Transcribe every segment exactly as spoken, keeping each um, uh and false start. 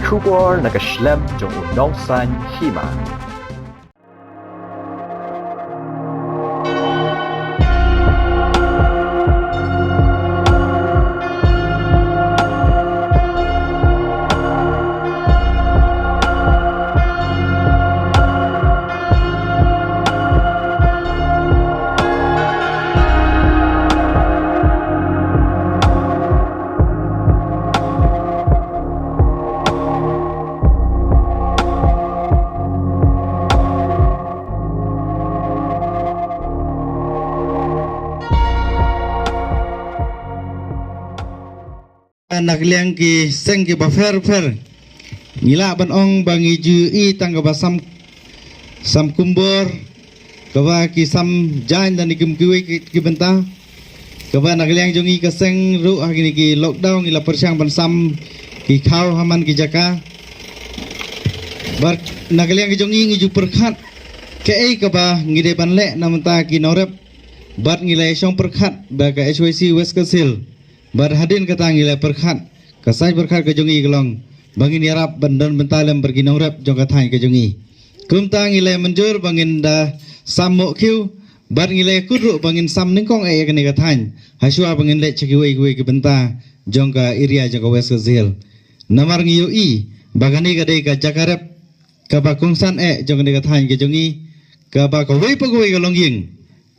Khubor na ka shlem jong u nongsan hima. Na ka liang ki seng kiba pher pher, ngi lah ban ong ba ngi ju i tang kaba sam, sam kumbor, kaba ki sam jaiñ da ni kim kiwei ki, ki bynta. Kaba na ka liang jong ngi ka seng ruh ha kine ki lockdown ngi la pyrshang ban sam ki khaw ha man ki jaka. Bad na ka liang jong ngi ngi ju pyrkhat kaei kaba ngi dei ban leh na bynta ki nongrep. Bad ngi la shong pyrkhat da ka H Y C West Khasi Hills. Bad hadien kata ngi la pyrkhat, ka saiñ pyrkhat ka jong ngi ka long ba ngin ïarap ban don bynta lem bad ki nongrep jong ka thaiñ ka jong ngi. Kumta ngi la mynjur ba ngin da sam mohkhiew, bad ngi la kut ruh ba ngin sam nyngkong eh ïa kane ka thaiñ, hashwa ba ngin leit sha kiwei kiwei ki bynta jong ka area jong ka West Khasi Hills. Namar ngi ïohi ba kane ka dei ka jaka rep kaba kongsan eh jong kane ka thaiñ ka jong ngi, kaba kawei pa kawei ka longïing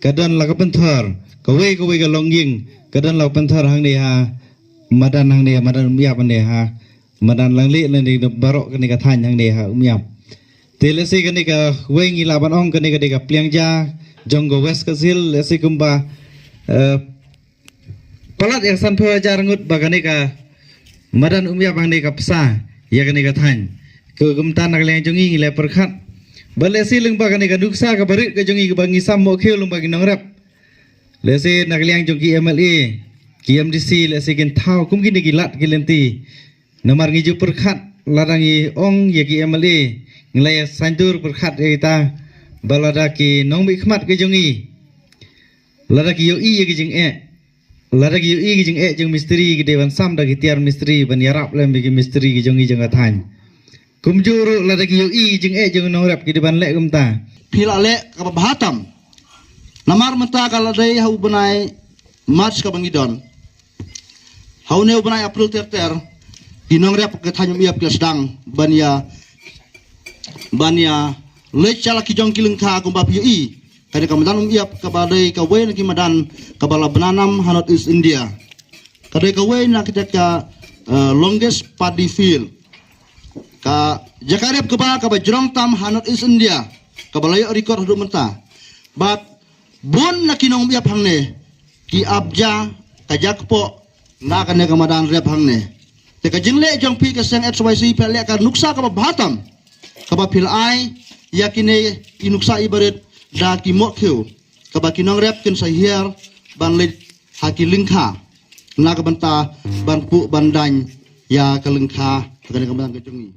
ka don la ka pynthor, kawei kawei ka longïing ka don la ka pynthor hangne ha madan, hangne ha madan Umïap, hangne ha madan Langli, hangne baroh kane ka thaiñ hangne ha Umïap. Te lehse kane kawei ngi lah ban ong kane ka dei ka pliang ja jong ka West Khasi Hills, lehse kumba, eh, palat ïa ka sanphew hajar ngut ba kane ka madan Umïap hangne ka pynsa ïa kane ka thaiñ. Ka kumta na ka liang jong ngi ngi la pyrkhat ba lehse lyngba kane ka nuksa kaba rit ka jong ngi kaba ngi sam mohkhiew lyngba ki nongrep, lehse na ka liang jong ki M L A, ki M D C, lehse kin thaw kum kine ki lad ki lynti. Namar ngi ju pyrkhat, lada ngi ong ïa ki M L A, ngi la ïa saiñdur pyrkhat ïa kita, ba lada ki nongmihkhmat ki jong ngi, lada ki ïohi ïa ki jingeh, lada ki ïohi ki jingeh jong mistri, ki dei ban sam da ki tiar mistri ban ïarap lem ïa ki mistri ki jong ngi jong ka thaiñ. Kumjuh ruh lada ki ïohi ki jingeh jong nongrep ki dei ban leh kumta. Phi la leh kaba bha tam. Namar mynta ka la dei ha u bnai March kaba ngi don. Ha une u bnai April ter ter, ki nongrep ka thaiñ Umïap ki la sdang ban ïa, ban ïa leit sha la ki jong ki lyngkha kumba phi ïohi. Kane ka madan Umïap kaba dei kawei na ki madan kaba la bna nam ha North East India. Ka dei kawei na kita ka, eh, longest paddy field. Ka jaka rep kaba, kaba jrong tam ha North East India, kaba la ïoh record haduh mynta. Bad bun na ki nong Umïap hangne ki ap ja ka ja kpoh na kane ka madan rep hangne. Te ka jingleh jong phi ka seng H Y C phi la leh ka nuksa kaba bha tam, kaba phi la ai ïa kine ki nuksa iba rit da ki mohkhiew, kaba ki nongrep kin sa hiar ban leit ha ki lyngkha na ka bynta ban puh ban daiñ ïa ka lyngkha ha kane ka madan ka jong ngi.